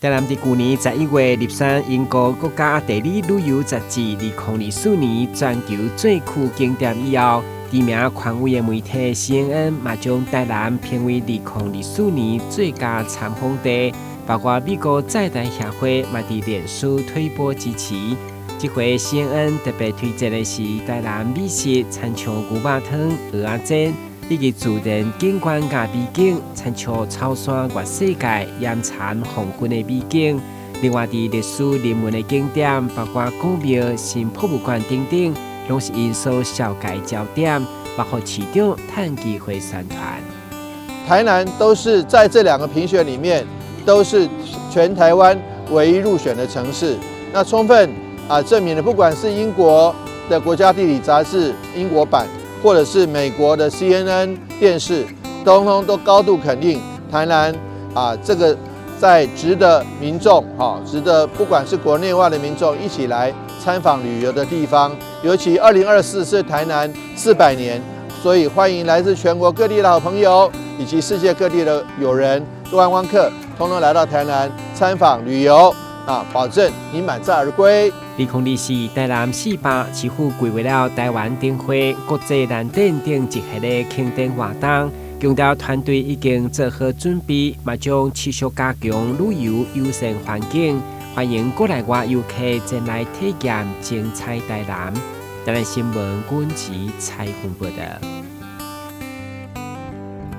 台南佇舊年11月入選英國國家地理旅遊雜誌2024年全球最酷景點以後，知名權威的媒體 CNN 嘛將台南評為2024年最佳參訪地，包括美國在台協會嘛佇臉書推播支持。這回 CNN 特別推薦的是台南美食，親像牛肉湯、蚵仔煎，以及自然景觀佮美景，親像草山月世界、岩巉黃昏的美景。另外，佇歷史人文的景點，包括古廟、新博物館等等，攏是𪜶所紹介焦點，包括市長趁機會宣傳。台南都是在這兩個評選裡面，都是全台灣唯一入選的城市。那充分證明了，不管是英國的國家地理雜誌英國版，或者是美國的 CNN 電視，通通都高度肯定台南這個在值得民眾哈，值得不管是國內外的民眾一起來參訪旅遊的地方。尤其2024是台南400年，所以歡迎來自全國各地的好朋友以及世界各地的友人、觀光客，通通來到台南參訪旅遊保證你滿載而歸。2024台南400市府規劃了台灣燈會、國際蘭展等一系列慶典活動，強調團隊已經做好準備，嘛將持續加強旅遊友善環境，歡迎國內外遊客前來體驗精彩台南。台南新聞軍事采訪報道。